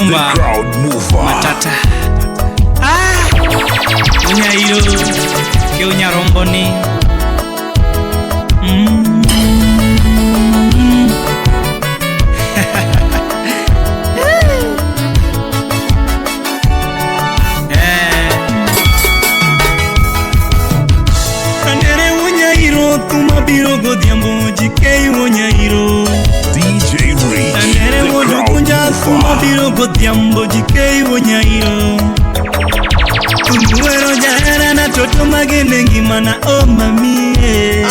Kipchumba The crowd mover. Matata. Ah! Unyairo ke unyaromboni. Eh. Anere unyairo kuma biro godhiambo jikei unyairo DJ Rich, Anere the wuod crowd Ogunja kuma mover. biro godhiambo jikei unyairo Wero jahera na toto magene ngimana o mamie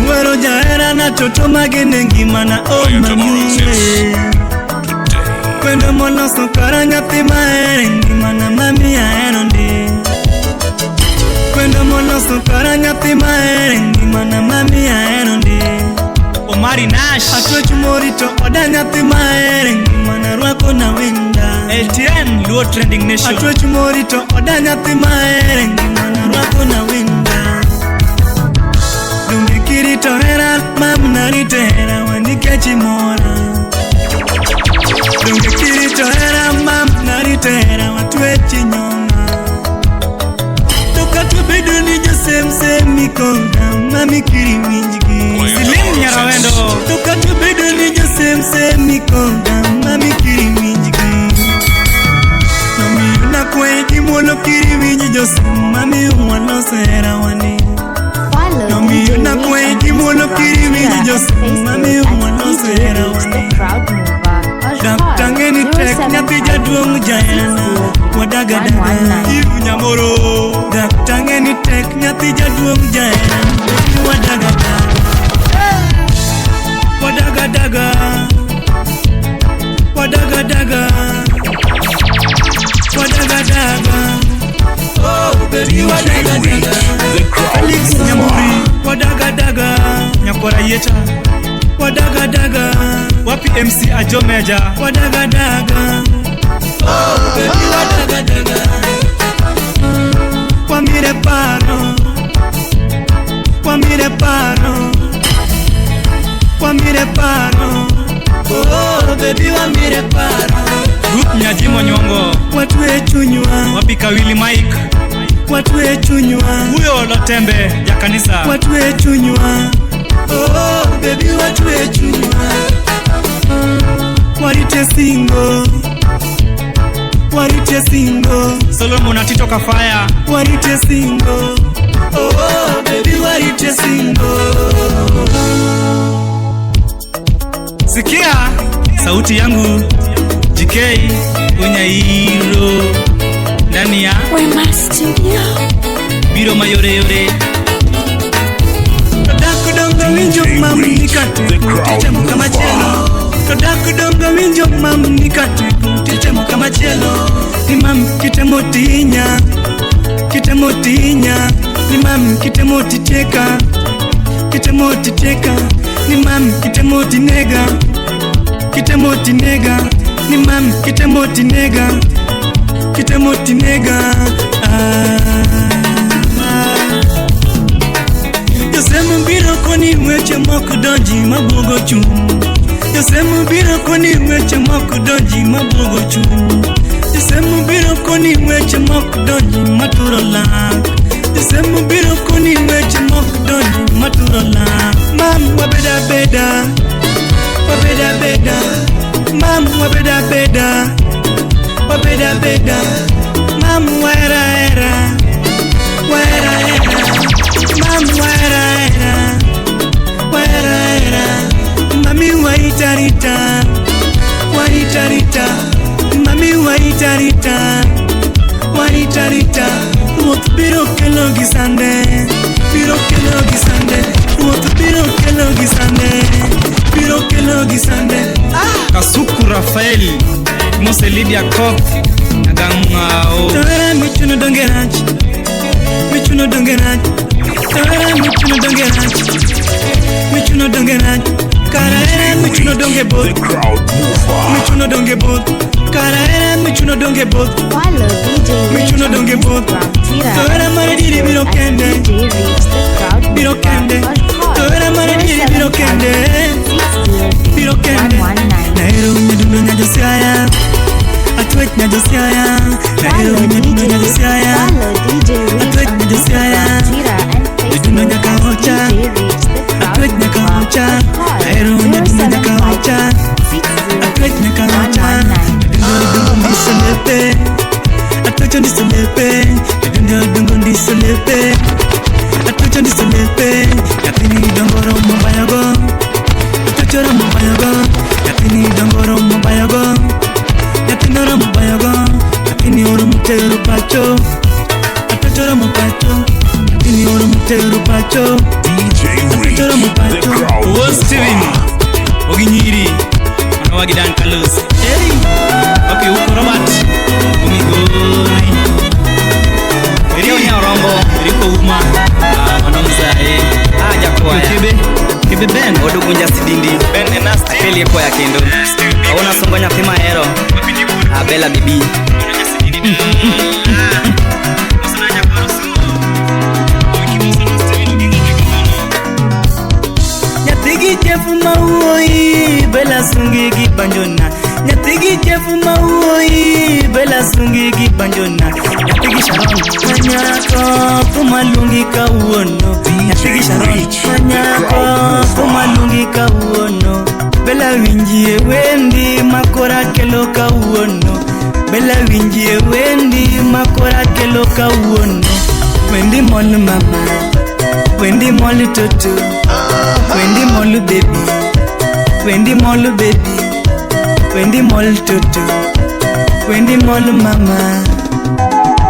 Wero jahera na toto magene ngimana o Play tomorrow mamie since today. Kwendo moloso kara nyathi mahere ngimana mami ahero ndi Kwendo moloso kara nyathi mahere ngimana mami ahero ndi Omari Nash. Atwech morito oda nyathi mahere ngimana rwako na winda LTN Luo Trending Nation. Atwech morito oda nyathi mahere ngimana rwako na winda Donge kirito hera mam narito hera wanikech imora Donge kirito hera mam narito hera watwech inyonga To kata obedo ni josemsem koda mami kiri winjgi Play Siling tomorrow Nyarawendo. since To kata obedo ni josemsem koda mami kiri winjgi Nomiyo nakwayi gi muolo kiri winj josem mami waloso hera wani Follow Nomiyo DJ Rich nakwayi on gi muolo Instagram, kiri winj Twitter, and josem mami Facebook at waloso DJ hera Rich wani the Crowd Mover or Dak call tang'e ni tek nyathi jaduong' jaherana wadagadaga 075 Ibu Nyamoro. Dak tang'e ni tek nyathi jaduong' jaherana wadagadaga Wadagadaga Wadagadaga Wadagadaga Oh baby DJ Rich, wadagadaga the crowd Felix mover. Nyamuri Wadagadaga Nyakwara Yeta. Wadagadaga Wapi MC Ajomeja. Wadagadaga Oh baby wadagadaga Wamire paro Wamire paro Wamire paro Oh baby wamire paro Ruth Nyajimo Nyongo. Watwe chunywa Wapi Kawili Mike. Watwe chunywa Huyo Lotembe ya kanisa. Watwe chunywa Oh baby watwe chunywa Warite singo Warite singo Solomon Atito Kafaya. Warite singo Oh baby warite singo Sikia sauti yangu JK Unyairo ndani ya Wema Studio. biro mayoreyore. To dak dongo winjo DJ mam Rich, nikate the crowd Titemo kama mover. chielo To dak dongo winjo mam nikate Titemo kama chielo Ni mam kitemo tinya Kitemo tinya Ni mam kitemo titeka Kitemo titeka Ni mam kitemo tinega Kitemo tinega Ni mam kitemo tinega Kitemo tinega ah. Josemo biro koni weche moko donji mabuogo chuny Josemo biro koni weche moko donji mabuogo chuny Josemo biro koni weche moko donji maturo lak Josemo biro koni weche moko donji maturo lak Mam wabeda beda Wabeda beda Mam wabeda beda Wabeda beda Mam wera era Wera era Mam wera era Wera era Mami waitarita Waitarita Mami waitarita Waitarita Ruoth biro kelo gi sande Biro kelo gi sande Ruoth biro kelo gi sande Biro kelo gi sande Kasuku Rafael Mose Lydia Koth Nagang'ao Tawera michuno donge rach Michuno donge rach Tawera michuno donge rach Michuno donge rach Kara era michuno donge The both crowd mover. Michuno donge both Kara era michuno donge both Follow DJ Rich Michuno on donge both Instagram, Twitter, Tawera and mare diri biro Facebook at kende DJ Rich the Crowd Biro Mover kende or call Tawera mare diri biro kende 075 Biro kende 603 119. Nahero nyadundo Josiaya. Atwech na Josiaya. Nahero Follow nyadundo DJ na Josiaya. Follow DJ Rich Atwech on na Josiaya. Instagram, Twitter, and Nyadundo Facebook nyaka as ocha. DJ Rich the Crowd Atwech nyaka Mover. ocha. Call Nahero nyadundo nyaka ocha. 0758 Atwech nyaka ocha. 60119. Nyadundo dongo ndiso lepe. Atwech ndiso lepe. Nyadundo dongo ndiso lepe. Atwech ndiso lepe. Nyathini dongo romo bayogo. Atwech romo bayogo. Nyathini dongo romo bayogo. Nyathino romo bayogo. Nyathini oromo tero pacho. Atwech romo pacho. Nyathini oromo tero pacho. DJ Reach, the crowd Owuo Steven mover. Oginyiri mano wagi Dan Carlos. Hey! Papi Uko Robert Omigori. Okieo Nyarombo Eriko Uma. Ah, mano mzae. Ah, jakwaya. Kebe Kebe Ben. Odugunja Sidindi. Ben Enasti. Akelie kwaya kendo. Awuono asungo nyathi mahero. Abela bibi. Nyathigi chefu mawuoyi bela sungi gi banjona. Nyathigi chefu mawuoyi bela sungi gi banjona. Nyathigi Sharon manyako kuma luongi kawuono. Nyathigi Sharon Rich, the manyako crowd kuma mover. luongi kawuono. Bela winjie wendi makora kelo kawuono. Bela winjie wendi makora kelo kawuono. Wendi mol mama, wendi mol toto. Wendi mol baby, Wendi mol baby, Wendi mol toto, Wendi mol mama.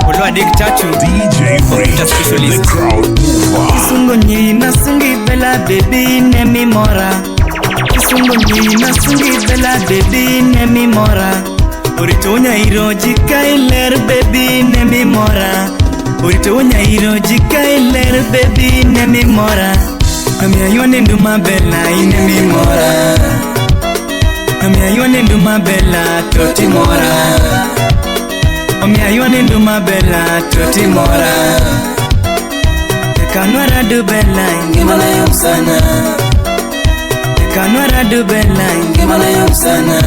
Olo adek chachu. DJ Computer Reach, the specialist. crowd mover. Kisungo nyiri nasungi bela baby ne mi mora. Kisungo nyiri nasungi bela baby ne mi mora. Orito nyairo jika iler baby ne mi mora. Orito nyairo jika iler baby ne mi mora. Nomiya yone nduma bela ine mi mora. Nomiya yone nduma bela toti mora. Omiya yone nduma bela toti mora. Kanwara do bela ngimana yom sana. Kanwara do bela ngimana yom sana.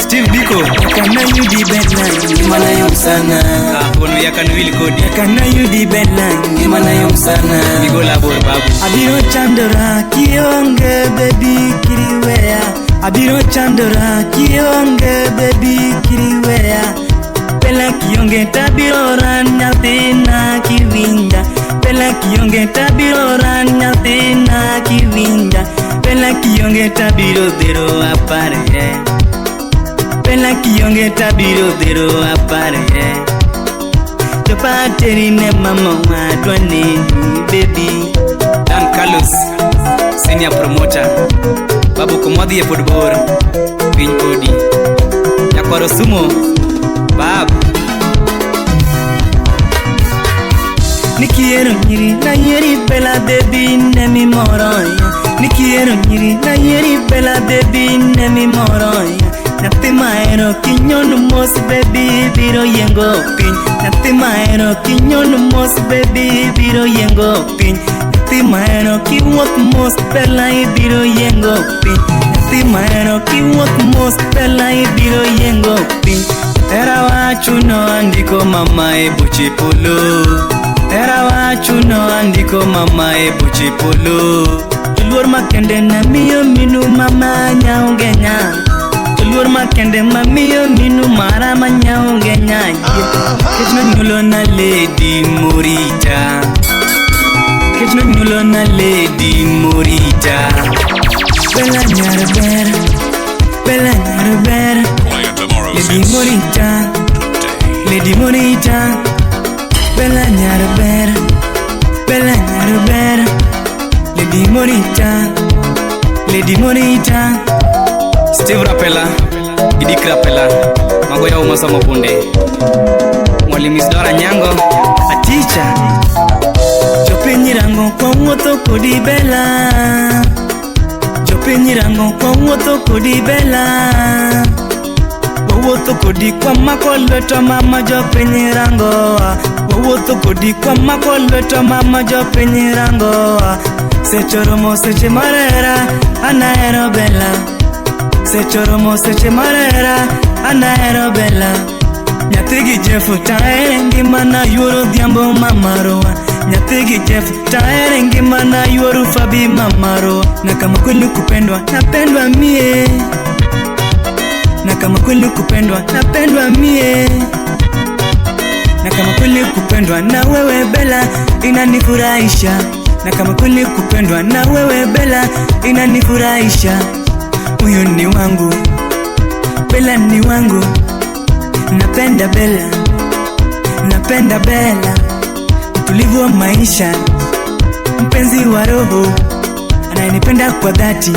Steve Biko. Kana yudi bela ngimana yom sana. Ah, wuon wiya kan wil kodi. Kana yudi bela ngimana yom sana. Migola bor babu. Abiro chandora kionge baby kiriweya. Abiro chandora kionge baby kiriweya. Pela kionge tabiro ran nyathina kiwinja. Pela kionge tabiro ran nyathina kiwinja. Pela kionge tabiro dhero apare. Pela kionge tabiro dhero apare. Chapateri ne mama wadwa neni baby. Dan Carlos, senior promoter. Babu kumwadhi e pod bor. Piny podi. Nyakwaro Sumo. Bab. Nikiero nyiri na yieri bela baby ne mi moro ya. Nikiero nyiri na yieri bela baby ne mi moro ya. Nyathi mahero kinyono mos baby biro yiengo piny. Nyathi mahero kinyono mos baby biro yiengo piny. Nyathi mahero kiwuoth mos bela ibiro yiengo piny. Nyathi mahero kiwuoth mos bela ibiro yiengo piny. Hera wachuno andiko mama e buche polo. Hera wachuno andiko mama e buche polo. Luor makende na miyo minu mama nyaonge nya. Luor makende ma miyo minu mara ma nyaonge nya. Kech nonyuolo na lady Morita. Kech nonyuolo na lady Morita. Bella nyar ber, Bella nyar ber. Play tomorrow's Lady hits Morita, today. Lady Morita. Bella nyar ber, Bella nyar ber. Lady Morita, Lady Morita. Steve Rapela, Gidik Rapela, mago yaw masomo punde. Mwalimu Isidora Nyango, A teacher. Jopiny rango kwa wuotho kodi bela. Jopiny rango kwa wuotho kodi bela. Wawuotho kodi kwa mako lweto mama jopiny rangowa. Wawuotho kodi kwa mako lweto mama jopiny rangowa. Seche oromo seche mar hera an ahero bela. Seche oromo seche marera anahero Bella. Nyathi gi Jeff tahere ngimana yuoro Odhiambo mamarowa. Nyathi gi Jeff tahere ngimana yuoro Fabi mamarowa. Na kama kweli kupendwa napendwa mie. Na kama kweli kupendwa napendwa mie. Na kama kweli kupendwa na wewe Bella inanifurahisha. Na kama kweli kupendwa na wewe Bella inanifurahisha. Huyu ni wangu, Bella ni wangu. Napenda Bella, napenda Bella. Mtulivu wa maisha, mpenzi wa roho, anayenipenda kwa dhati.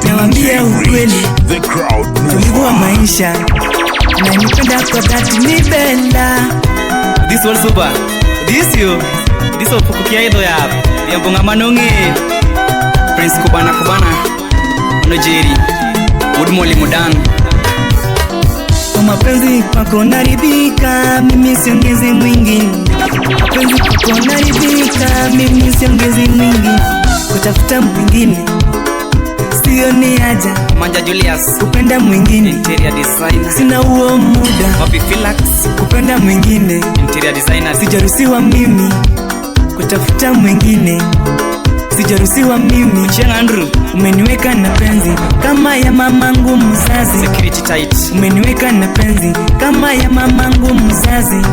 Nawaambia ukweli, The crowd mtulivu wa mover. maisha, anayenipenda kwa dhati ni Bella. This one super. This you. This opukukia idho ya. Riambo ng'ama nong'eyo. Prince Kubana Kubana. Ono Jerry. Wuod Mwalimu Dan. Kwa mapenzi kwako naridhika, mimi siongezi mwingine. Mapenzi kwako naridhika, mimi siongezi mwingine. Kutafuta mwingine sio ni haja, Manja Julius. kupenda mwingine Interior designer. sina huo muda. Papi Philax. Kupenda mwingine Interior designer. sijaruhusiwa mimi, kutafuta mwingine sijaruhusiwa mimi. Chieng Andrew. Umeniweka na penzi kama ya mamangu mzazi. Security tight. Umeniweka na penzi kama ya mamangu mzazi.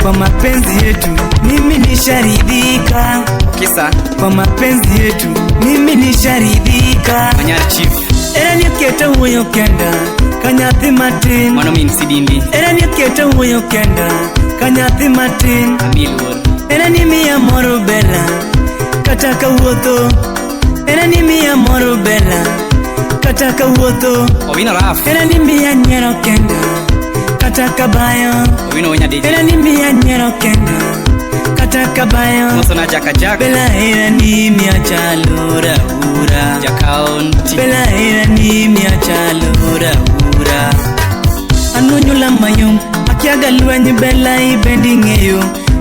Kwa mapenzi yetu mimi nisharidhika, Kisa. kwa mapenzi yetu mimi nisharidhika. Manyar Chief. Era niketa wuoyo kenda ka nyathi matin. Mano min Sidindi. Era niketa wuoyo kenda ka nyathi matin. Amil Wuor. Era ni miya moro Bella kata kawuotho. Era ni miya moro Bella kata kawuotho. Owino Raf. Era ni miya nyiero kenda kata kabayo. Owino Wenya DJ. Era ni miya nyiero kenda kata kabayo. Mosona Jaka Jack. Bella era ni miya chalo raura. Jakaunti. Bella era ni miya chalo raura. Anonyula mayom akiaga lweny Bella ibendi ng'eyo.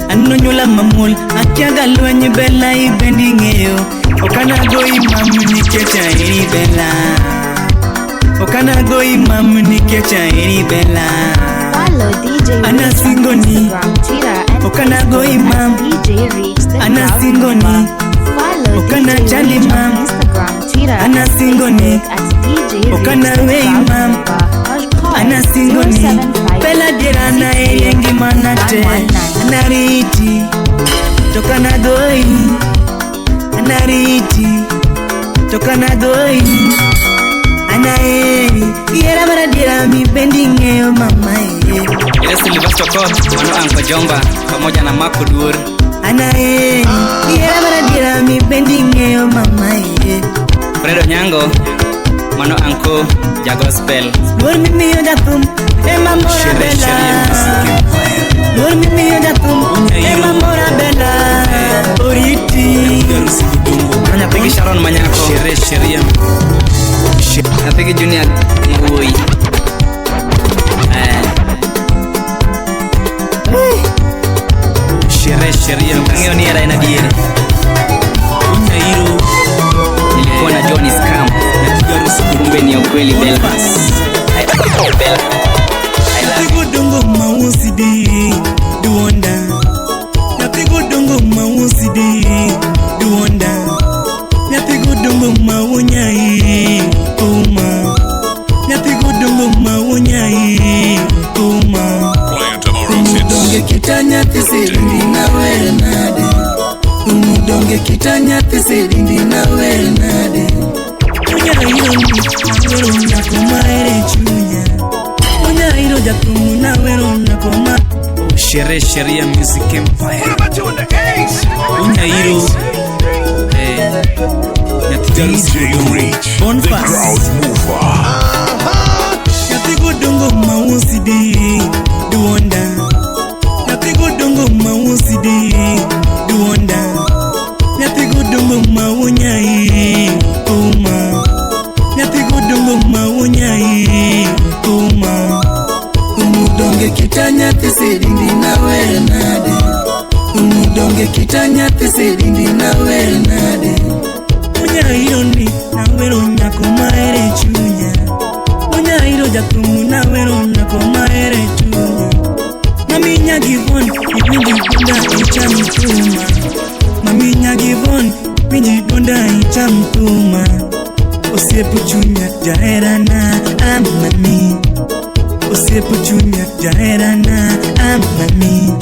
Anonyula mamuol akiaga lweny Bella ibendi ng'eyo. Okana goyi mam nikech aheri Bella. Okana goyi mam nikech aheri Bella. Follow DJ Reach Ana on singo ni. Instagram, Twitter, and Okana Facebook goyi at mam. DJ Reach the Ana Crowd singo ni. Mover. Follow Okana DJ chali Reach mam. on Instagram, Twitter, Ana and singo ni. Facebook at DJ Reach Okana the wei Crowd mam. Mover. Or call Ana singo ni. 075 Bella diera na eri ngimana te. 119. Anariti tokana goi. Anariti tokana goi. Anaeri iera mara diera mi bendi ng'eyo mama e. Ile Sylvester Koth. Mano Anko Jomba. Pamoja na Marco Duor. Anaeri iera mara diera mi bendi ng'eyo mama e. Fred Onyango. Mano Anko Ja Gospel. Luor mimiyo jathum ema mora Sherehe Bella. sheria music empire. Luor mimiyo jathum ema mora Bella. Oriti. Garusi Kidongo. Mano nyathigi Sharon Manyako. Sherehe sheria. Nyathigi Junior Mawuoyi. Eh, Sherehe sheria ang'eyo ni hera en adier. Unyairo. Nilikuwa na Johnny Scam. Garusi Kumbe ni ya ukweli Bella. Bella. I love Nyathi godongo mausi di duonda. Nyathi godongo mausi di duonda. Nyathi godongo maunyai uma. Nyathi godongo maunyai uma. Playing tomorrow's hits. Donge kita nyathi sidindi na wer nade. Donge kita nyathi sidindi na wer nade. Unyairo ni awero nyako maere chunya. Unyairo jathum nawero nyako ma Sherehe sheria music empire. Unyairo. Eh. Nyathi Garusi DJ Kidongo. Reach. The Bonfast. crowd mover. Nyathi godongo mausi di duonda. Nyathi godongo mausi di duonda. Nyathi godongo maunyai uma. Nyathi godongo maunyai uma. Umudonge kita nyathi sidindi na wer nade. Umudonge kita nyathi sidindi na wer nade. Unyairo ni nawero nyako maere chunya. Jathum nawero nyako mahere chunya. Mami nyagivon iwinji dunda icham thuma. Mami nyagivon winji dunda icham thuma. Osiepo chunya jaherana amami. Osiepo chunya jaherana amami.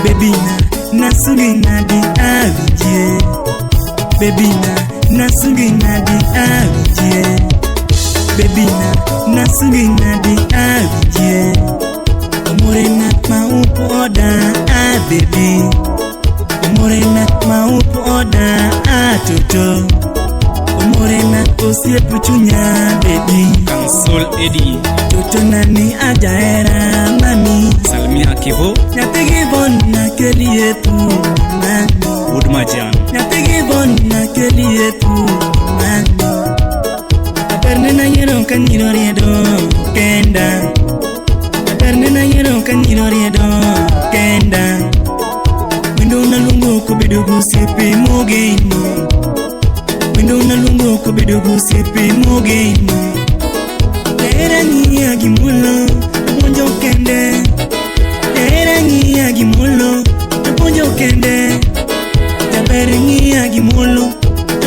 Baby na nasungi nadi awinjie. Baby na nasungi nadi awinjie. Baby na nasungi nadi awinjie. Omorena maupoda ah baby. Omorena maupoda ah toto. Omorena osiepo chunya baby. Kansol Eddie. Toto nani ajaera mami. Salimia Kevo. Nyathi givon kelie tu mami. Woodmajan. Nyathi givon kelie tu mami. Aperne na yiero kanyiro riedo kenda. Aperne na yiero kanyiro riedo kenda. Wendo naluongo kobedo gosiepe mogeno. Wendo naluongo kobedo gosiepe mogeno. Jahera ng'iya gi muolo apuonjo kende. Jahera ng'iya gi muolo apuonjo kende. Jaber ng'iya gi muolo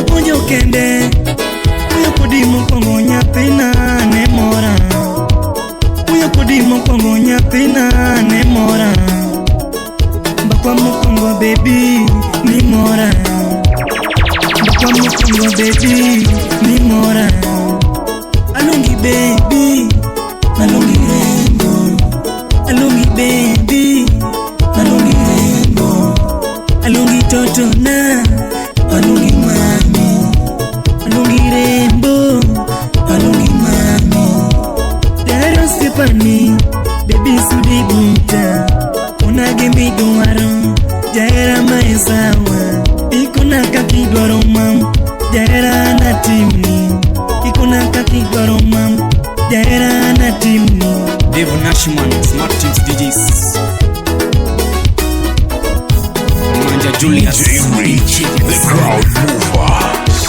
apuonjo kende. Wuoyo kodi mokwongo nyathina ne mora. Wuoyo kodi mokwongo nyathina ne mora. Mbakwa mokwongo baby ni mora. Mbakwa mokwongo baby ni mora. Alongi baby, alongi rembo. Alongi baby, alongi rembo. Alongi toto na, alongi mami. Alongi rembo, alongi mami. Daro sipani, baby sudi buta. Kuna gimi dwaro, jahera maesawa. Ikona kakidwaro mam, jahera na timni. Ikona kakidwaro mam, jahera na timni. Dave Nashman, Smart Teams DJs. Manja Julius. DJ Rich, the crowd mover.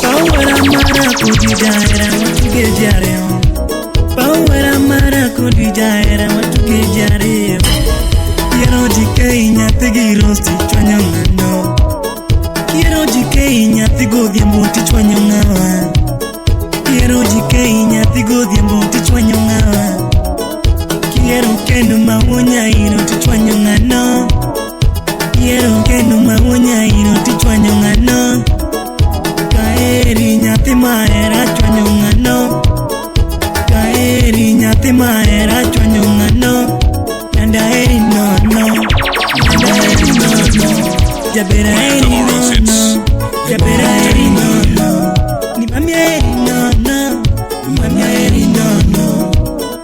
Pawera mara kodi jahera watuge jareo. Pawera mara kodi jahera watuge jareo. Kiero jikei nyathi gi rosti chwanyo ng'ano. Kiero jikei nyathi godhiambo tichwanyo ng'awa. Kiero jikei nyathi godhiambo tichwanyo ng'awa. Kiero kendo mawuonyairo tichwanyo ng'ano. Kiero kendo mawuonyairo tichwanyo ng'ano. Kaeri nyathi mahera chwanyo ng'ano. Kaeri nyathi mahera chwanyo ng'ano. Nanda eri nono, nanda eri nono. Jabera eri nono, jabera eri nono. Ni mami eri nono, ni mami eri nono.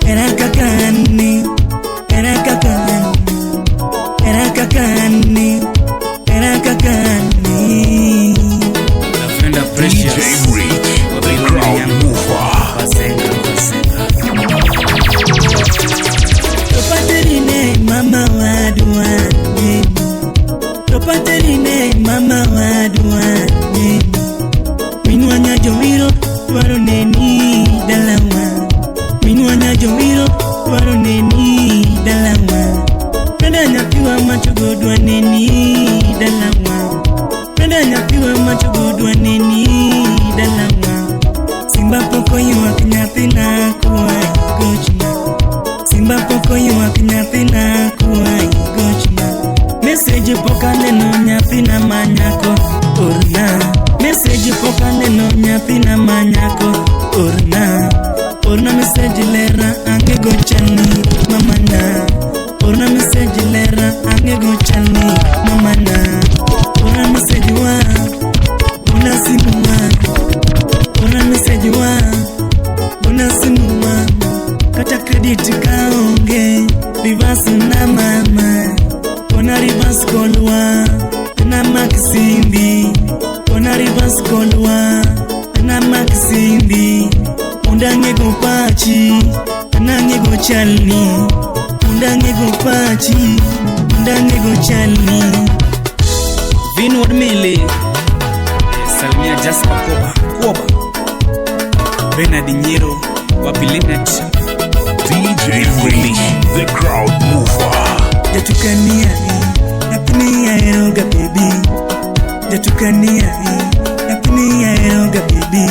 Era kakani, era kakani, era kakani, era kakani. Lavenda Precious. DJ Rich, the crowd mover. Bazenga, Bazenga. Topaterine mama wadwa Topaterine mama wadwa Minwa nyajowiro dwaro neni dalawa. Minwa nyajowiro dwaro neni dalawa. Prenda nyathiwa machogo dwa neni dalawa. Prenda nyathiwa machogo dwa neni dalawa. Simba pok oywak nyathina kwayi gochna. Simba pok oywak nyathina kwayi gochna. Message pok aneno nyathina manyako orna. Message pok aneno nyathina manyako orna. Orna message lera ang'e gochani mamana. Orna message lera ang'e gochani mamana. Orna message wa, orna simu wa. Orna message wa, orna simu wa. Kata credit kaonge, reverse na mama. Ona reverse call wa, ana maximbi. Ona reverse call wa, ana maximbi. Undange go pachi, anange go chalni. Undange go pachi, undange go chalni. Vinward Mili. Salimia Jasper Koba, Koba. Bernard Nyero, wapi Linet. DJ Rich, the crowd mover. Jatukania nyathini aheroga baby. Jatukania nyathini aheroga baby.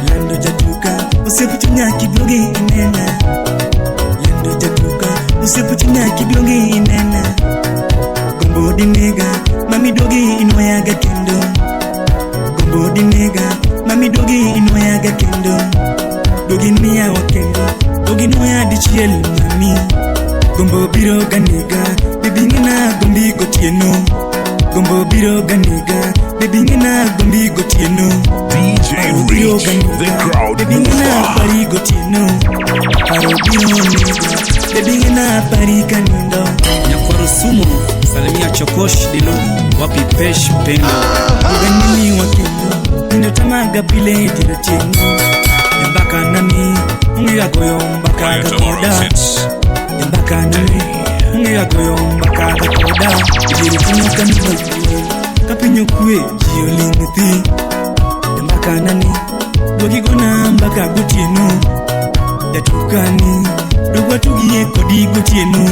Lando jatuka osiepo chunya kiduogi inena. Lando jatuka osiepo chunya kiduogi inena. Gombo dinega mami duogi inwayaga kendo. Gombo dinega mami duogi inwayaga kendo. Duogi miyawa kendo duogi nwaya dichiel mami. Gombo biro ganega baby ng'ina gombi gotieno. Gombo biro ganega baby ng'ina gombi gotieno. DJ Rich, the crowd Baby ng'ina mover. pari gotieno. Paro biro nega baby ng'ina pari kanindo. Nyakwaro Sumo, salimia Chokosh Dilo, wapi Pesh Pendo. Oganini wa kendo nindo tamaga pile dier otieno. Nyambaka nami ong'eyo goyo mbaka ga koda. Nyambaka nami ong'eyo goyo mbaka ga koda. Dier otieno kanindo ka piny okwe ji oling' thi. Nyambaka nani duogi gona mbaka gotieno. Jatukani dogwa tugie kodi gotieno.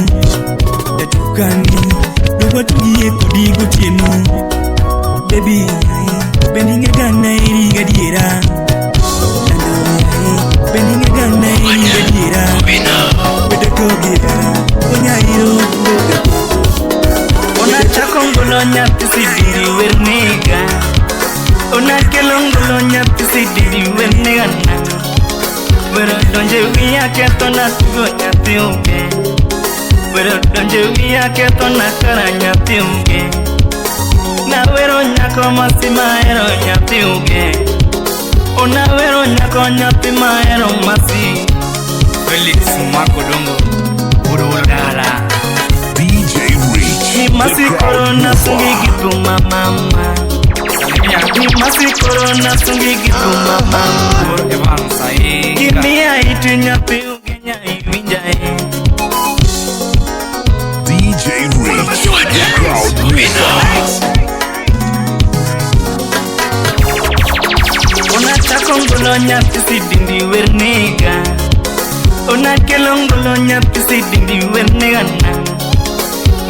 Jatukani dogwa tugie kodi gotieno. Baby, bendi ng'ega naeri gadiera. Lando yae, bendi ng'ega naeri gadiera. Bedo kogera, onyairo boga. Onachako ngolo nyathi sidiri wer nega. Onakelo ngolo nyathi sidiri wer nega nang'o. Wero donje wiya ketho na tugo nyathi onge. Wero donje wiya ketho na kara nyathi onge. Nawero nyako masi mahero nyathi onge. Onawero nyako nyathi mahero masi. Felix Mako Dongo, Wuod Dala. DJ Rich, Ni the masi crowd korona sungi mover. gituma mama. Ni masi korona sungi gituma mama. Evans Aika. Gimiya iti nyathi ugenya iwinja e. DJ Rich, the crowd mover. Onachako ngolo nyathi sidindi wer nega. Onakelo ngolo nyathi sidindi wer nega nang'o.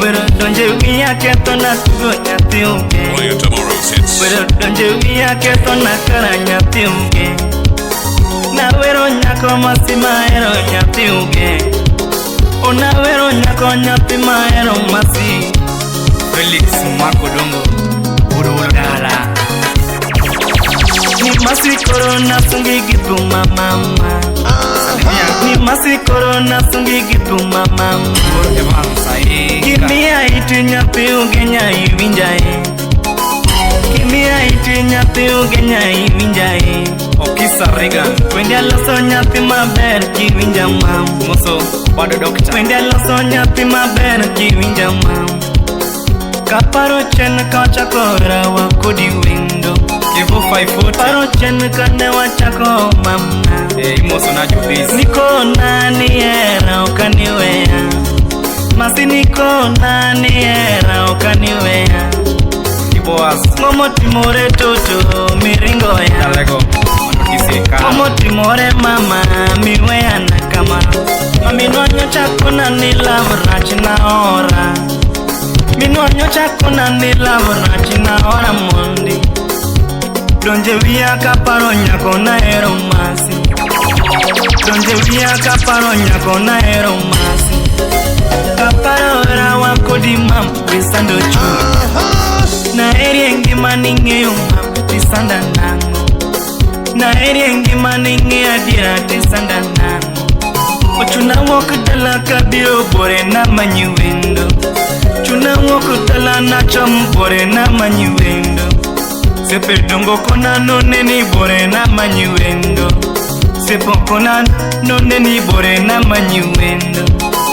Wero donje wiya ketho na tugo nyathi onge. Wero donje wiya ketho na kara nyathi onge. Nawero nyako masi mahero nyathi onge. Onawero nyako nyathi mahero masi. Felix Mako Dongo, Wuod Dala. Ni masi korona sungi gituma mama. Ni masi korona sungi gituma mama. Evans Aika. Gimiya iti nyathi ugenya iwinja e. Gimiya iti nyathi ugenya iwinja e. Okisa Reagan. Wende aloso nyathi maber kiwinja mam. Moso bado dokta. Wende aloso nyathi maber kiwinja mam. Kaparo chien kachako rawa kodi wendo. Kivu 540. Paro chien kane wachako mamna. Imoso na Jubis. Nikona ni hera okaniweya. Masi nikona ni hera okaniweya. Kiboaz. Momo timore toto miringo ya. Dalego. Kiseka. Momo timore mama miweya na kama. Mami nwanyo chako na ni love rach na ora. Minwanyo chako na ni love rach na ora mondi. Donje wiya kaparo nyako na hero masi. Donje wiya kaparo nyako na hero masi. Kaparo rawa kodi mam risando chunya. Na eri ngima ning'eyo mam tisanda nang'o. Na eri ngima ning'eyo adiera tisanda nang'o. Ochuna wuok dala kabiro bore na manyi wendo. Chuna wuok dala na chom bore na manyi wendo. Sepe dongo kona none ni bore na manyi wendo. Sepo kona none ni bore na manyi wendo.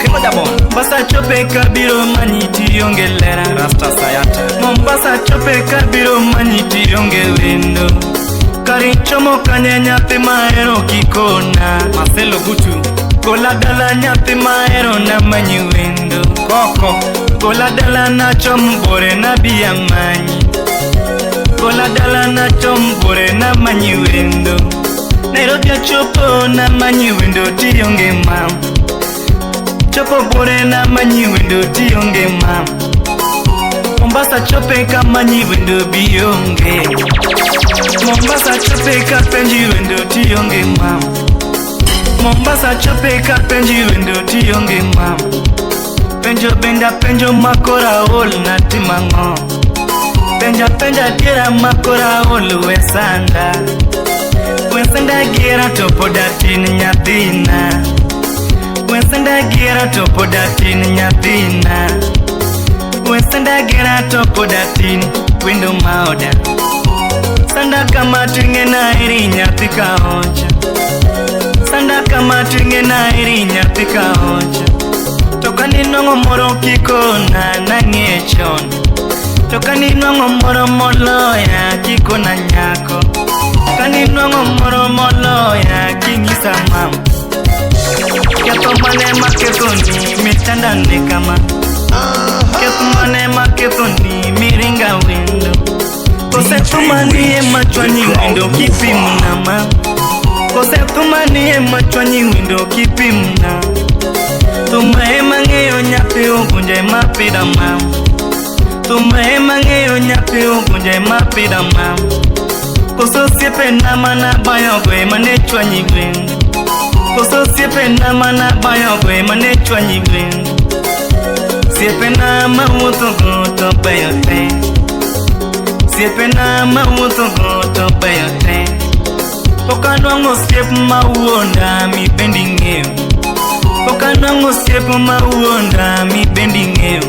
Kelo Jabon. Mombasa chope kabiro manyi tionge lera. Rasta Sayata. Mombasa chope kabiro manyi tionge wendo. Kari chomo kanye nyathi mahero kikona. Marcelo Gutu. Gola dala nyathi mahero na manyi wendo. Koko. Gola dala na chom bore na biya manyi. Gola dala na chom bore na manyi wendo. Nairobi achopo na manyi wendo tionge mam. Chopo bure na manyi wendo tionge mam. Mombasa chope kama nyi wendo bionge. Mombasa chope kapenji wendo tionge mam. Mombasa chope kapenji wendo tionge mam. Penjo benda penjo makora ol na timango. Penja penja diera makora ol wesanda. Wesanda gira topoda tin nyathina. Wesanda gira topoda tin nyathina. Wesanda gira topoda tin wendo maoda. Sanda kama tinge na iri nyathi kaocha. Sanda kama tinge na iri nyathi kaocha. Tokani nongo moro kikona nang'e chon. Tokani nongo moro moloya kikona nyako. Kani nongo moro moloya kinyisa mam. Ketho mane makethoni mitanda ne kama. Ketho mane makethoni miringa wendo. Kose thumani ema chwanyi wendo kipimna ma. Kose thumani ema chwanyi wendo kipimna. Thuma ema ng'eyo nyathi ogunja ema pidha mam. Thuma ema ng'eyo nyathi ogunja ema pidha mam. Koso osiepena mana bayogo ema ne chwanyi gweng. Koso osiepena mana bayogo ema ne chwanyi gweng. Osiepena mawuothogo to beyo te. Osiepena mawuothogo to beyo te. Pok anwang'o osiep mawuonda mi bende ing'eyo. Pok anwang'o osiep mawuonda mi bende ing'eyo.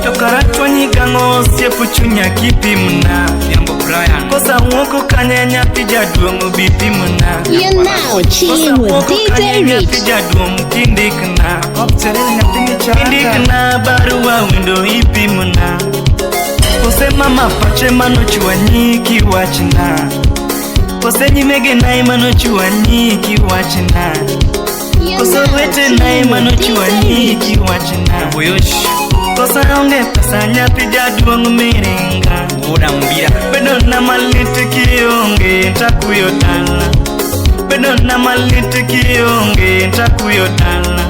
To kara chwanyi gang'o osiep chunya kipimna. Yambo Brian. Kosa wuoko kanye nyathi jaduong' bi pimna. You're now chilling with DJ Rich. Jaduong' kindikna. Kindikna barua wendo ipimna. Kose mama pache manochwanyi kiwachna. Kose nyimegena emanochwanyi kiwachna. You're Koso now wetena chilling with DJ emanochwanyi Rich. kiwachna. Boyosh. Koso onge pesa nyathi jaduong' miringa. Wuoda Mbira. Bedo na malit kionge takuyo dala. Bedo na malit kionge takuyo dala.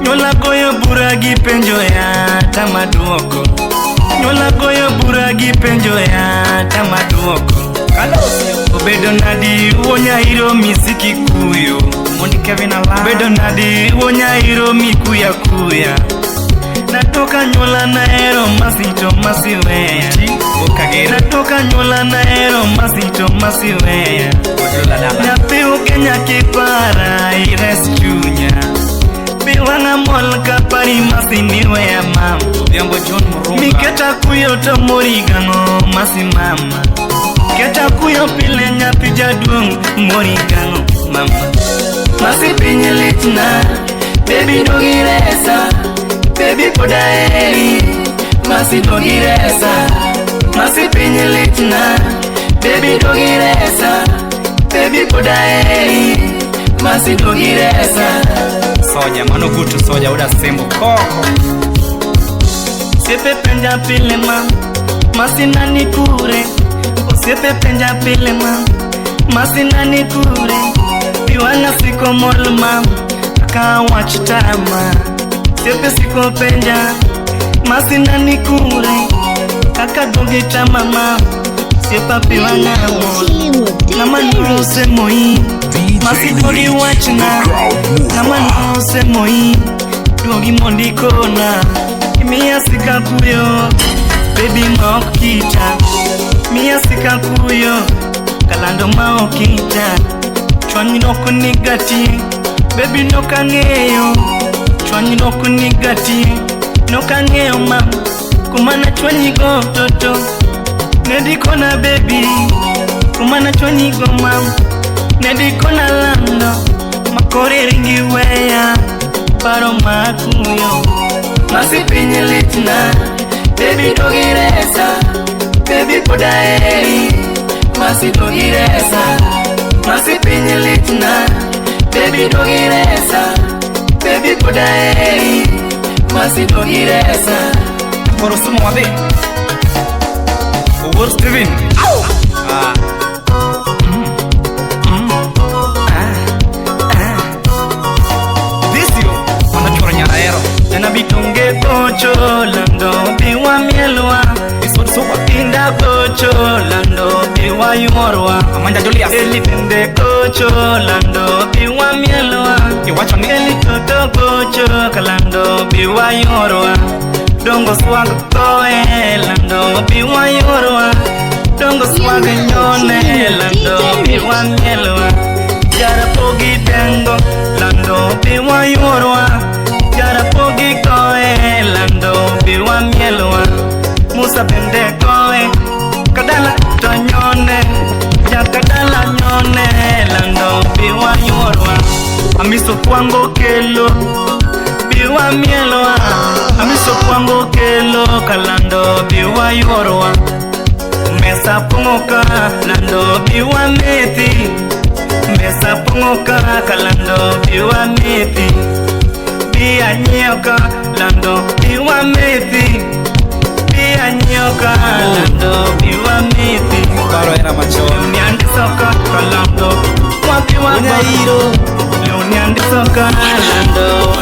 Nyuola goyo bura gi penjo ya tamaduoko. Nyuola goyo bura gi penjo ya tamaduoko. Obedo nadi wuo nyairo misiki kuyo. Mondi Kevin Ala. Obedo nadi wuo nyairo mikuya kuya. Natoka nyuola nahero masito masiweya. Bokagera. Natoka nyuola nahero masito masiweya. Odola dala. Nyathi Ukenya kipara ires chunya. Pi wang'a mol kapari masini weya mama. Odhiambo John Murunga. Miketa kuyo to mori gang'o masi mama. Keta kuyo pile nyathi jaduong' mori gang'o mama. Masi piny litna, baby dogiresa. Baby pod aheri, masi dogiresa. Masi piny litna, baby dogiresa. Baby pod aheri, masi dogiresa. Soja mano gutu soja uda sembo koko. Osiepe penja pile ma, masina ni kure. Osiepe penja pile ma, masina ni kure. Pi wang'a siko mol ma, ka wach tama. Osiepe siko penja, masina ni kure. Kaka duogi tama ma, osiepa pi You're wang'a now mol. chilling with Ng'ama DJ Rich. nosemoi, masi DJ duogi Rich, the wachna. crowd Ng'ama mover. nosemoi, duogi mondikona. Miya sika kuyo, baby ma ok kita. Miya sika kuyo, kalando ma ok kita. Chwanyi nok nigati, baby nok ang'eyo. Chwanyi nok nigati, nok ang'eyo mam. Kumana chwanyi go toto, nedikona baby. Kumana chwanyi go mam, nedikona lando. Makore ringi weya, paro makuyo. Masi piny litna, baby dogiresa. Baby pod aheri, masi dogiresa. Masi piny litna, baby dogiresa. Baby pod aheri, masi dogiresa. Koro sumo wadhi. Owuor Steven. Ah. gocho lando biwa yuorwa. Amanda Julius. Eli bende gocho lando biwa mielwa. Iwacho ni Eli toto gocho kalando biwa yuorwa. Dongo swag koe lando biwa yuorwa. Dongo swag nyone lando biwa mielwa. Jarapogi dengo lando biwa yuorwa. Jarapogi koe lando biwa mielwa. Musa bende koe kadala to nyone. Jakadala nyone lando biwa yuorwa. Amiso kwango kelo biwa mielwa. Amiso kwango kelo kalando biwa yuorwa. Mesa punguka lando biwa meti. Mesa punguka kalando biwa meti. Bia nyoka lando biwa meti. Bia nyoka lando biwa meti. Paro era macho. Leoniandisoka kalando wapi wa Unyairo. Leoniandisoka lando.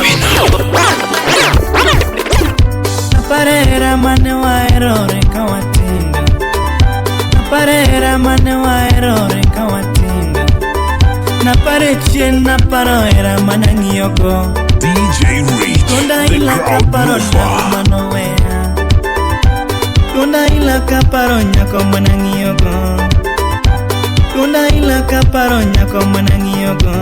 Naparera mane wa erore kawatinda. Naparera mane wa erore kawatinda. Napare chien naparo era manangiyoko. DJ Rich, Donda the ila crowd kaparo nyako mover. manowea. Donda ila kaparo nyako manangiyoko. Donda ila kaparo nyako manangiyoko.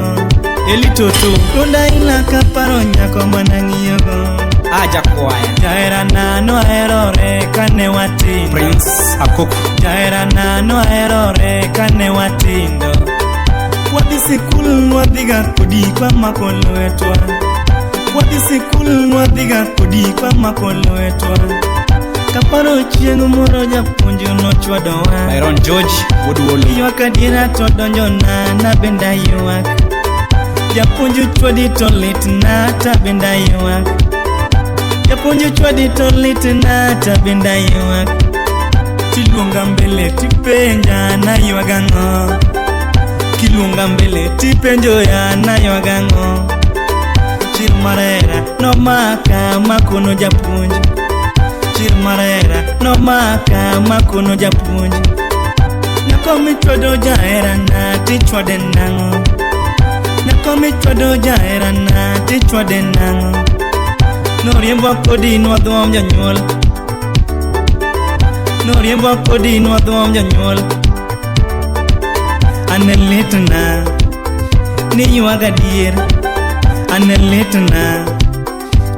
Eli toto. Donda ila kaparo nyako manangiyoko. Aja kwaya. Jahera nano aherore kane watindo. Prince Akoko. Jahera nano aherore kane watindo. Wadhi sikul wadhiga kodi kwa mako lwetwa. Wadhi sikul wadhiga kodi kwa mako lwetwa. Kaparo chieng' moro japuonj nochwadowa. Byron George Woodwoli. Ywak adiera to donjona nabende aywak. Japuonj chwadi to litna tabende aywak. Japuonj chwadi to litna tabende aywak. Tiluonga mbele tipenja naywag ang'o. Kiluonga mbele tipenjo ya naywag ang'o. Chir marera nomaka makono japuonj. Chir marera nomaka makono japuonj. Nyako michwado jaherana tichwade nang'o. Nyako michwado jaherana tichwade nang'o. Noriembwa kodi nwadhuom janyuol. Noriembwa kodi nwadhuom janyuol. Ane litna ni ywag adier. Ane litna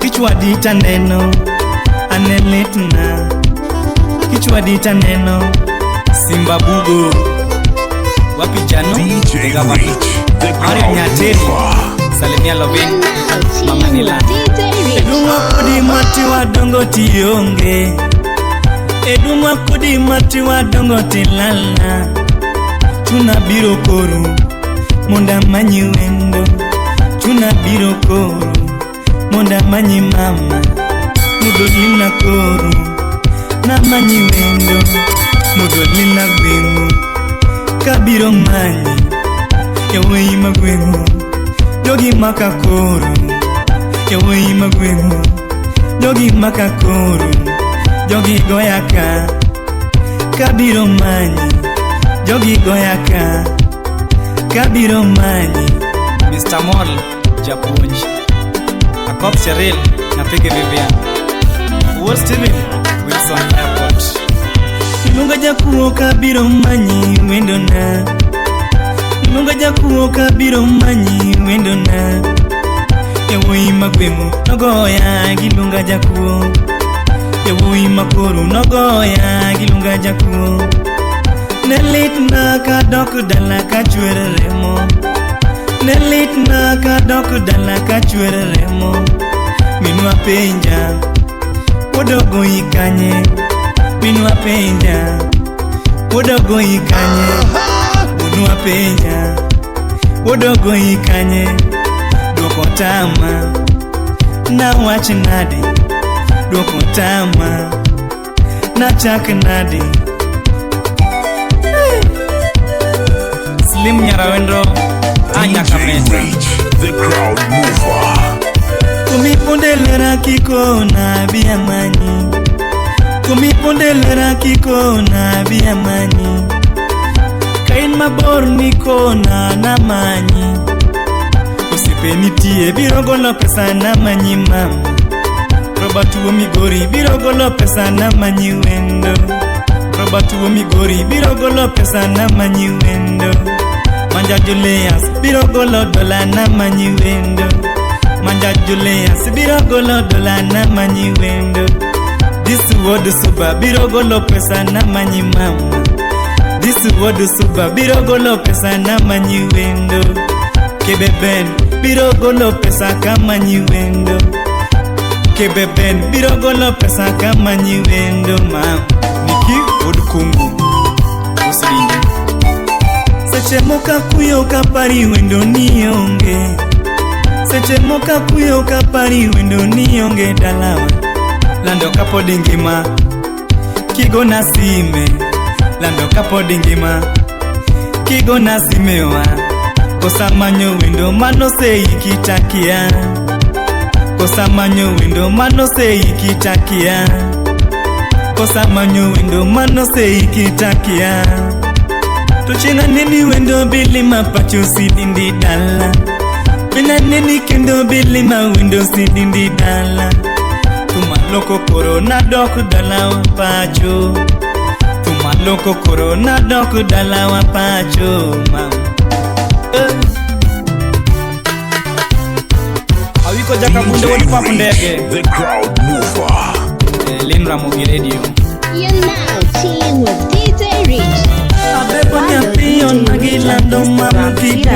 kichwadi taneno. Ane litna kichwadi taneno. Simba Bugo. Wapi Jano? DJ Gavana. Rich, the Mario crowd Nyateri. mover. Salimia Lovin. You're Mama now chilling Nila. with DJ Rich. Edung'wa kodi mati wadongo tionge. Edung'wa kodi mati wadongo tilalna. Chuna biro koru monda manyi wendo. Chuna biro koru monda manyi mama. Mudho lina koru na manyi wendo. Mudho lina gweng'u kabiro manyi. Yawuoyi magweng'u jogi maka koru. Yawuoyi magweng'u jogi maka koru. Jogi goya ka kabiro manyi. Jogi goya ka kabiro manyi. Mr. Mall Japuonj. Akoth Cheryl Nyathigi Vivian. Wuod Steven Wilson Airport. Iluonga jakuo kabiro manyi wendona. Iluonga jakuo kabiro manyi wendona. Yawuoyi magweng'u nogoya giluonga jakuo. Yawuoyi makoru nogoya giluonga jakuo. Ne litna kadok dala kachwer remo. Ne litna kadok dala kachwer remo. Minwa penja wuodogo ikanye. Minwa penja wuodogo ikanye. Wuonwa penja wuodogo ikanye. Duoko tama nawach nade. Duoko tama nachak nade. Slim Nyarawendo. Anya DJ Kameta. Rich, the crowd mover. Kumipundelera kikona biamanyi. Kumipondelera kikona biamanyi. Kain mabor nikona namanyi. Osiepe nitie biro golo pesa namanyi mama. Robert wuo Migori biro golo pesa namanyi wendo. Robert wuo Migori biro golo pesa namanyi wendo. Manja Julius biro golo dola namanyi wendo. Manja Julius biro golo dola namanyi wendo. This word suba biro golo pesa namanyi mama. This word suba biro golo pesa namanyi wendo. Kebe Ben biro golo pesa kamanyi wendo. Kebe Ben biro golo pesa kamanyi wendo mama. Niki wuod Kungu Usidinde. Seche moko akuyo kapari wendo ni onge. Seche moko akuyo kapari wendo ni onge dalawa. Lando kapod ngima kigona sime. Lando kapod ngima kigona simewa. Kosa manyo wendo mano seiki takia. Kosa manyo wendo mano seiki takia. Kosa manyo wendo mano seiki takia. To chieng' aneni wendo bilima pacho sidindi dala. Bende aneni kendo bilima wendo sidindi dala. Tumaloko koro nadok dalawa pacho. Tumaloko koro nadok dalawa pacho mama. Awiko Jakabunde wuod pap ndege. The crowd mover. Lin Ramogi Radio. You're now chilling with DJ Rich. Abebo nyathi onagilando mama kik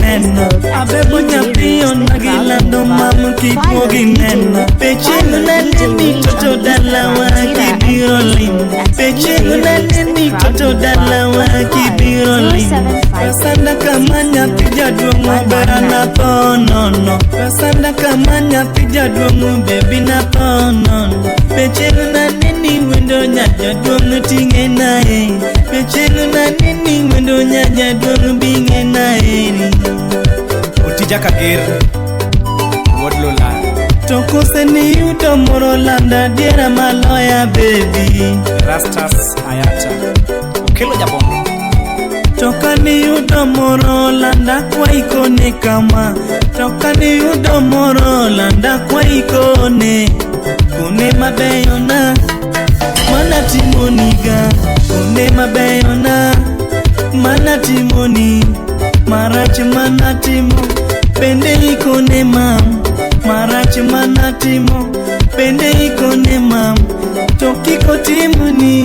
neno. Abebo nyathi onagilando mama kik neno. Pechieng' naneni toto dalawa kibiro limo. Pechieng' naneni toto dalawa kibiro limo. Pasanda kama nyathi jaduong' obera natho nono. Pasanda kama nyathi jaduong' bebi natho nono. Pechieng' naneni wendo nyajaduong' ting'e nae. Pechieng' naneni wendo nyajaduong' bing'e nae. Otija Kager wuod Lola. To kose ni yudo moro landa diera maloya baby. Rastas Ayata Okelo Jabondo. To kani yudo moro landa kwa ikone kama. To kani yudo moro landa kwa ikone. Kone mabeyo na mana timoniga. Kone mabeyo na mana timoni. Marach mana timo bende ikone mam. Marach mana timo bende ikone mam. To kiko timoni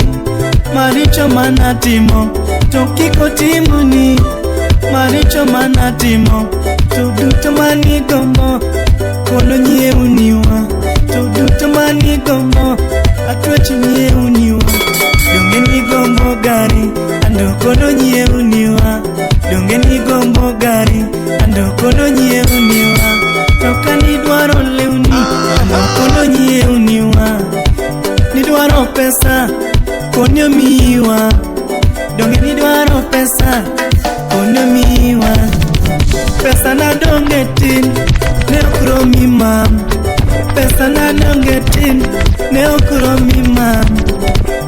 maricho mana timo. To kiko timoni maricho mana timo. To duto manigombo kono nyieuniwa. To duto manigombo atwech nyieuniwa. Donge nigombo gari ando kono nyieuniwa. Donge nigombo gari ando kono nyieuniwa. To kanidwaro lewni ando kono nyieuniwa. Nidwaro pesa konyo miwa. Donge nidwaro pesa konyo miwa. Pesa na donge tin ne ok romi mam. Pesa na donge tin ne ok romi mam.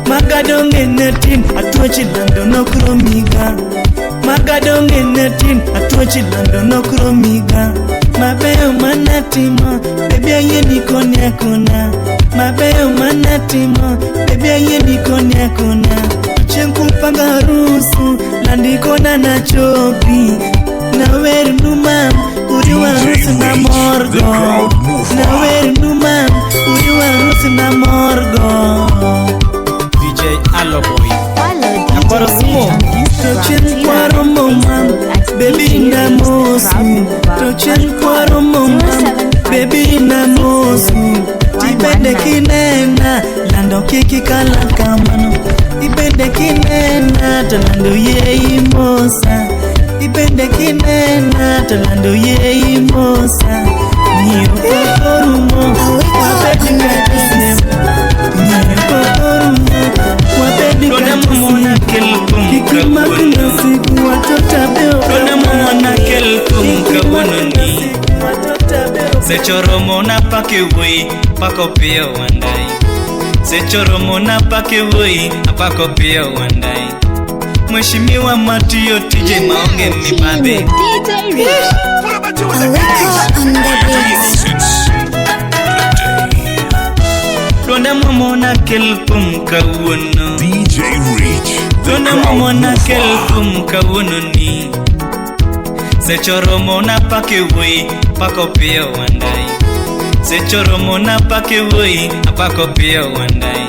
Maga donge ne tin atuochi lando nok romiga. Maga donge ne tin atuochi lando nok romiga. Mabeyo manatimo bebi ayie ni koni akona. Mabeyo manatimo bebi ayie ni koni akona. Chieng' kupanga harusu landikona nachopi. Nawer nu mam uriwa harusi na morgo. Nawer nu mam uriwa harusi na morgo. DJ Aloboy. Follow DJ Akwaro Rich Sumo. on Instagram, To chieng' Twitter, kwaro and mo mam Facebook at baby DJ na Rich, the mosu. Crowd Mover. To chieng' kwaro mo mam baby na mosu. Tibende kinena lando kiki kala kamano. Ibende kinena to lando yie imosa. Ibende kinena to lando yie imosa. Ng'iyo pok orumo wabed kata siem. Ng'iyo pok orumo wabed Dona kata mumona siem. kel thum Kik imak kawuono. nasiku watoto abeo Dona mumona kel thum kawuono ni. Seche oromo napake wuoyi pako piyo wandai. Sechoromo na pake woi apako pia wandai. Mheshimiwa matiyo tije maonge mibadhi. DJ Rich. Aliko on the beat. Donda momona kel kum kawuono. DJ Rich. Donda momona kel kum kawuono ni. Sechoromo na pake woi pako pia wandai. Sechoromo na pake woi apako pia wandai.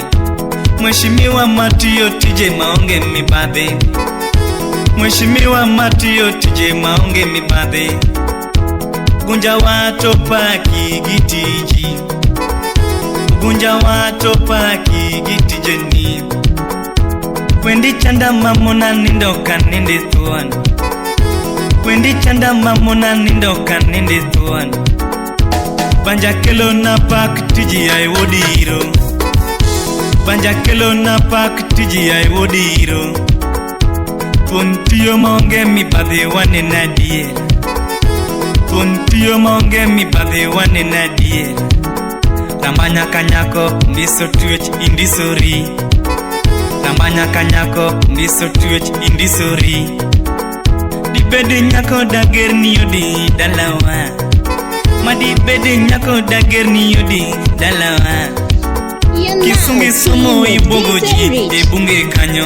Mheshimiwa matiyo tije maonge mibadhi. Mheshimiwa matiyo tije maonge mibadhi. Gunja wato paki gitiji. Gunja wato paki gitijeni. Wendi chanda mamona nindoka nindi thuan. Wendi chanda mamona nindoka nindi thuan. Banja kelo na pak tiji ai wodiro. Banja kelo na pak tiji ai wodiro. Thuon tiyo maonge mibadhi wanena adier. Thuon tiyo maonge mibadhi wanena adier. Rambanya kanyako ndiso twech indisori. Rambanya kanyako ndiso twech indisori. Dibede nyako dager ni odi dalawa. Madibede nyako dager ni odi dalawa. Kisungi somo ibogo ji e bunge kanyo.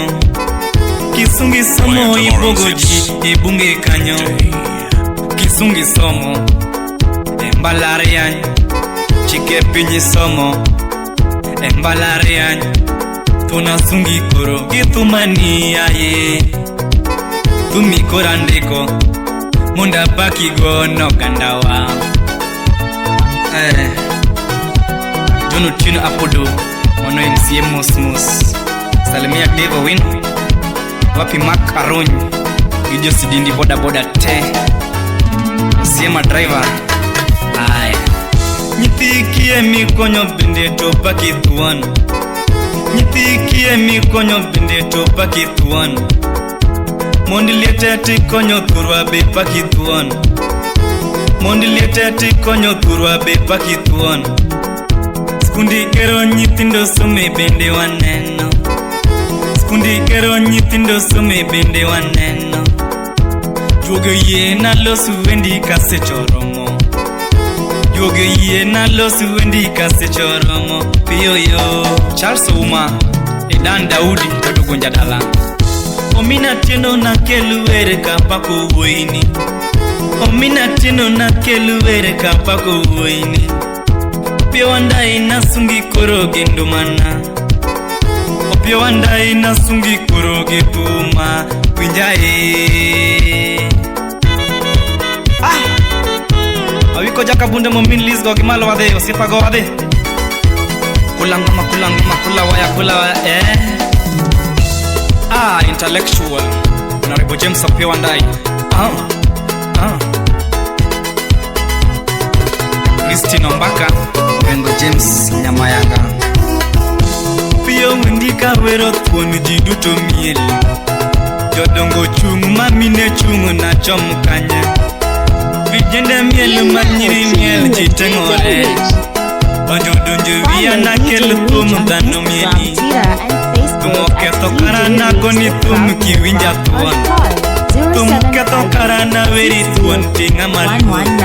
Kisungi somo ibogo ji e bunge kanyo. Kisungi somo e mbalariany. Chike pinyi somo e mbalariany. Tunasungi koro gi thumani aye. Thumi koro andiko mondo apaki go nogandawa. John Otieno Apodo mano MCA mos mos. Salimia Dave Owino. Wapi Mark Arony gi Josidindi boda boda te. Osiema driver. Aye. Nyithi kiye mikonyo bende to paki thuon. Nyithi kiye mikonyo bende to paki thuon. Mondi liete tikonyo thurwa be paki thuon. Mondi liete tikonyo thurwa be paki thuon. Skundi gero nyithindo some bende waneno. Skundi gero nyithindo some bende waneno. Juogo yie na losu wendi kasechoromo. Juogo yie na losu wendi kasechoromo. Piyo yo. Charles Ouma, Edan Daudi Todo Gunja dala. Omina tieno na kelu were kapako wuoyini. Omina tieno na kelu were kapako wuoyini. Opiyo Wandayi nasungi koro gi ndumana. Opiyo Wandayi nasungi koro gi thuma. Winjae. Ah! Awiko jaka bunde momin Liz go gi malo wadhi, osiepa go wadhi. Kula ngoma, kula ngoma, kula waya, kula waya, eh. Ah, intellectual. Honorable James Opiyo Wandayi. Ah. Ah. Christine Ombaka, Orengo James Nyamayanga. Piyo wendi kawero thuon ji duto miel. Jodongo chung' mamine chung' nachom kanye. Vijende miel manyiri miel ji teng'ore. Donjo donjo wiya nakel thum dhano mieli. Thum oketho kara nagoni thum kiwinja thuon. Thum ketho kara naweri thuon ti ng'ama luong.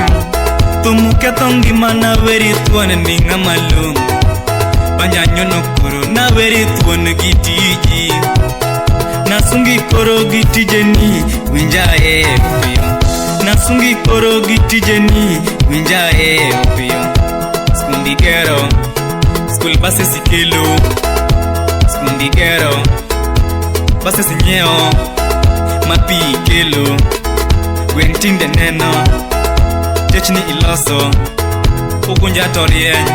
Thum ketho ngima naweri thuon ni ng'ama long'o. Banja nyono koro naweri thuon gi tiji. Nasungi koro gi tijeni winja e piyo. Nasungi koro gi tijeni winja e piyo. Skundi gero, school buses ikelo. Skundi gero, buses inyiewo. Ma pi ikelo, gweng' tinde neno. Techni iloso, Ugunja to rieny.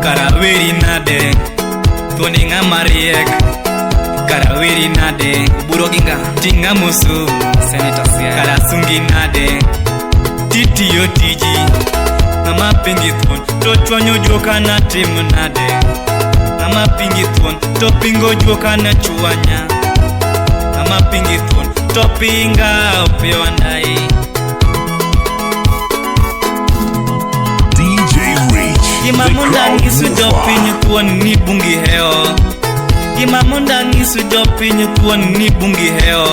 Kara weri nade, thuoni ng'ama riek. Kara weri nade, buro gi nga, ting'a musu. Senator Siaya. Kara sungi nade, titiyo tiji. Ng'ama pingi thuon to chwanyo juoka na tim nade. Ng'ama pingi thuon to pingo juoka na chwanya. Ng'ama pingi thuon to pinga Opiyo Wandayi. DJ Rich. Gima the mondo crowd anyisu mover. Jopiny thuon ni bungi heo. Gima mondo anyisu jopiny thuon ni bungi heo.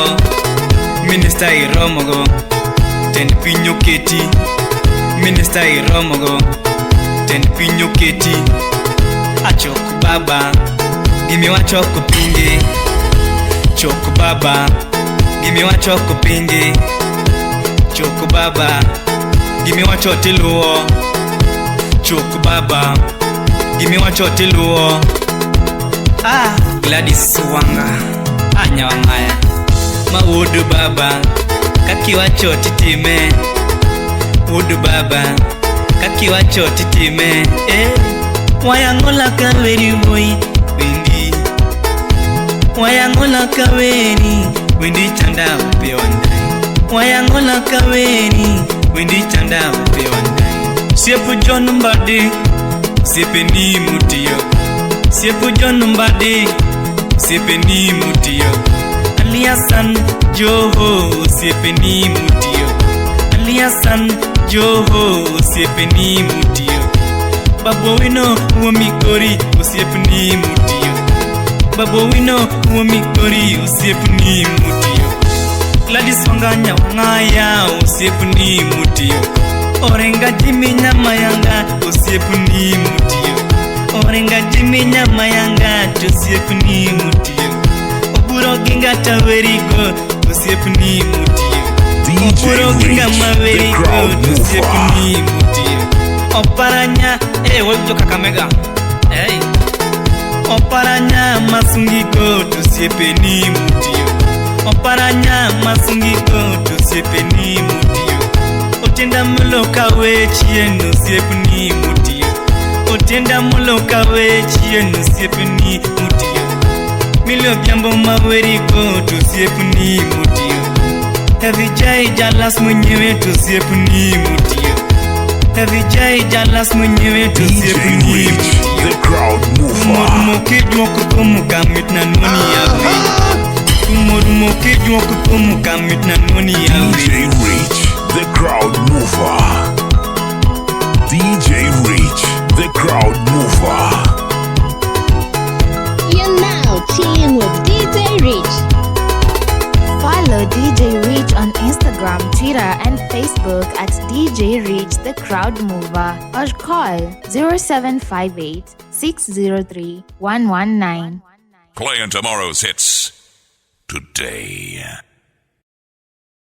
Minista iromogo, tend piny oketi. Minista iromogo, tend piny oketi. Achok baba, gimiwacho ok pingi. Chok baba, gimiwacho ok pingi. Chok baba, gimiwacho tiluwo. Chok baba, gimiwacho tiluwo. Ah, Gladys Wanga, anyawang'aya. Ma wuod baba, kakiwacho titime. Wuod baba, kakiwacho titime. Eh, wayangola kaweri boy, wendi. Wayangola kaweri, wendi chanda upe wandai. Wayangola kaweri, wendi chanda upe wandai. Siepo John Mbadi, siepe ni mutiyo. Siepo John Mbadi, siepe ni mutiyo. Ali Hassan Joho, siepe ni mutiyo. Ali Hassan Joho, siepe ni mutiyo. Babu Owino wuo Migori, osiep ni mutiyo. Babu Owino wuo Migori, osiep ni mutiyo. Gladys Wanga Nyawang'aya, osiep ni mutiyo. Orenga Jimmy Nyamayanga, osiep ni mutiyo. Orenga Jimmy Nyamayanga, osiep ni mutiyo. Oburo Ginga Tawerigo, osiep ni mutiyo. DJ Oburo Ginga Rich, the Mawerigo, crowd osiep mover. ni mutiyo. Oparanya, eh, jo Kakamega. Hey. Oparanya masungigo, tosiepe ni mutiyo. Oparanya masungigo, tosiepe ni mutiyo. Otenda moloka wechien, osiep ni mutiyo. Otenda moloka wechien, osiep ni mutiyo. Milio Odhiambo mawerigo, tosiep ni mutiyo. Evijai Jalas mwenyewe, tosiep ni mutiyo. Evijai Jalas mwenyewe, DJ tosiep ni Rich, mutiyo. the crowd mover. Kumorumo kijuok kumu kamit na nuoni yawe. Kumorumo kijuok kumu kamit na nuoni yawe. DJ Rich, the crowd mover. DJ Rich, the crowd mover. You're now chilling with DJ Rich. Follow DJ Rich on Instagram, Twitter, and Facebook at DJ Rich the Crowd Mover or call 0758 603 119. Playing tomorrow's hits today.